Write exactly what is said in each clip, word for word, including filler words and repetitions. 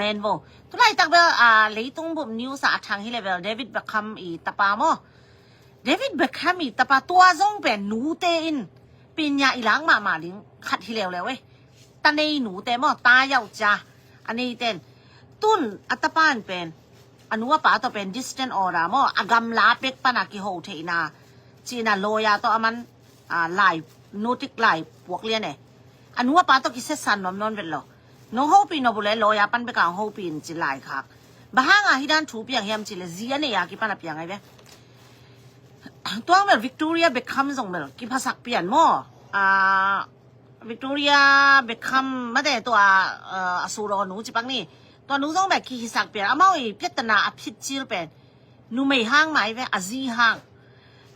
Men vo. Tulaitak bel a leitung bup news ah a thang hi le bel David Beckham i tapa maw? David Beckham i tapa tua zong pen nute in pinya i lak mahmah ding khat hi leuleu e. Ta nei nute maw, ta yauh cia a nei ten. Tun a tapa in pen a nu a pa tawh pen distant order maw, a gamla pek pana kiho theihna cina lawyer tawh a man a lai notik lai puak lian e. A nu a pa tawh kisesan nuam nawn vet lo. Nong hopih nop uh le lawyer pan bek a hong hopih in ci lai khak. Bang hanga hi dan thu piang hiam ci le zi a nei a kipan a piang ai ve. Tuang bel Victoria Beckham zong bel kiphasak pian maw? A Victoria Beckham mate tua a suraw nu ci pak ni. Tua nu zong bel kihisak pian amau i piatana a phit cil pen numei hang mai ve, a zi hang.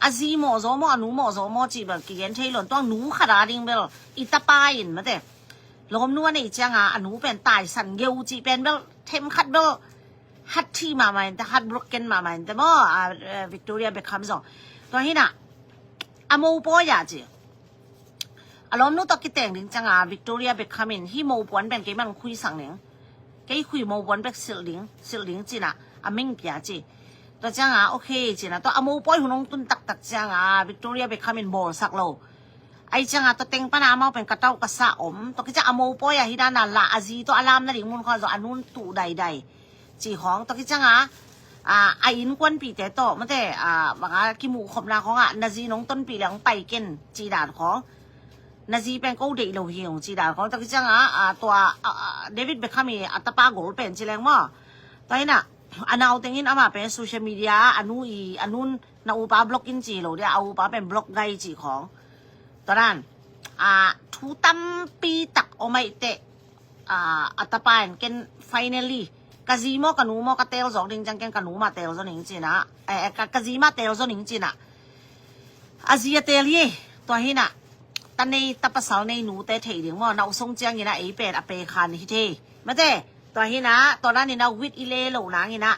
A zi mawh zaw maw, a nu mawh zaw maw cih bel kigen thei lon. Tuang nu khat a ding bel i tapa in mate lawm nu a nei cianga a nu pen taisan geu cih pen bel them khat bel hat thi mahmah in te, hat broken mahmah in te maw? A Victoria Beckham zong tua hina a mo pawi a ci. A lawmnu tawh kiteng ding cianga Victoria Beckham in hi mo puan pen kei man khui sang ning. Kei khui mo puan bek silh ding, silh ding cina a ming pia ci. Tua cianga okay cina tua a mo pawi hun hong tun taktak cianga Victoria Beckham in bawlsak lo. Ai cianga tua teng pana amau pen ka tau ka sa om. Tua kicia a mo pawi a hi dana la a zi tawh a lam nading mun khaw zaw a nun tuh daidai. Ci khawng tua kicianga a innkuanpihte tawh mate banga kimuh khopna khawngah na zi nong tonpih le hong pai ken ci dan khawng. Na zi pen ko deih lo hi hong ci dan khawng tua kicianga tua David Beckham i a tapa gol pen ci leng maw? Tua hina a nau tengin amah pen social media a nu i a nun na upa block in ci lo dia a upa pen block gai ci khawng. Tua dan a thu tampi tak om aih teh a tapa in ken finally ka zi maw ka nu maw ka tel zawk ding ciang ken ka nu mah tel zaw ning cina ka zi mah tel zaw ning cina a zi a tel hi. Tua hina ta nei ta pasal nei nute thei ding maw? Na usong ciangina ei pen a pe khan hi thei mate. Tua hina tua dan ina wit i le lo nangina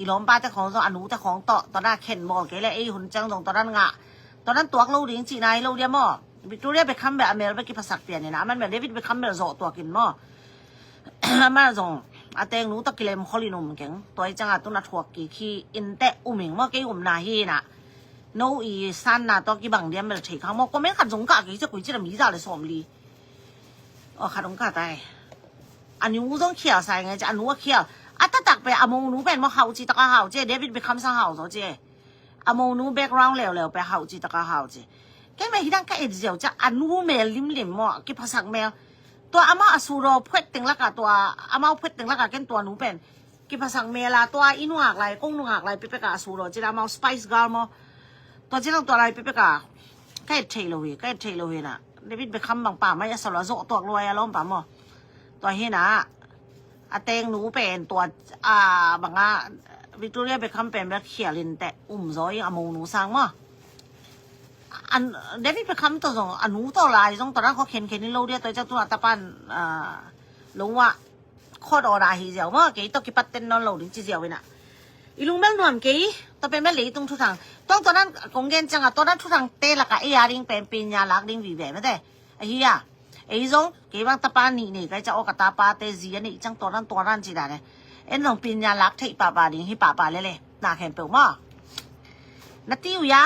i lawmpa te khawng zong a nu te khawng tawh tua dan khen mawl kei le ei hun ciang zong tua dan ngah tua dan tuak lo ding cihna hi lo dia maw? Victoria Beckham bel a mel bek kiphasak pian ina a man bel David Beckham bel zawh tuakin maw? Amah zong a tengnu tawh kilem kholin um keng tua i cianga tun a thuak kik hi in teh uming maw kei umna hi ina. No i sanna tawh kibang diam bel thei khang maw? Comment khat zong kah kei cia kui cila mi za le sawm li. Aw khat hong kah tai. A nu zong khial sai ngai cia a nu a khial a tatak pe a monu pen maw hauh ci taka hauh ci David Beckham sang hauh zaw ci. A monu background leuleu pe hauh ci taka hauh ci. Ken me hidang ka et ziau cia a nu mel limlim maw kiphasak mel. Tua amau a suraw phuet teng laka tua amau phuet teng laka ken tua nu pen kiphasak mel a tua i nungak lai kong nungak lai pepeka a suraw cila amau Spice Girl maw? Tua cilang tua lai pepeka ka et thei lo hi ka et thei lo hi na. David Beckham bang pa mai a salo a zawh tuak luai a lawmpa maw? Tua hina a tengnu pen tua a banga Victoria Beckham pen bek khialin teh um zaw ing a monu sang maw? David Beckham tawh zong a nu tawh lai zong tua dan khaw khenkhen in lo dia tua i ciang tuna tapan lo ah khawt awda hi ziau maw kei tawh kipat ten nawn lo ding ci ziau ina. I lungmel nuam kei tua pen bel leitung thuthang tuang tua dan kong gen cianga tua dan thuthang te laka ei a ding pen pinya lak ding vive mate. Ahi a ei zong kei bang tapa nih nei kai ca aw ka tapa te zi a neih ciang tua dan tua dan ci dan e. En zong pinya lak theih pahpah ding hi pahpah lele na khempeuh maw? Na ti uh ya.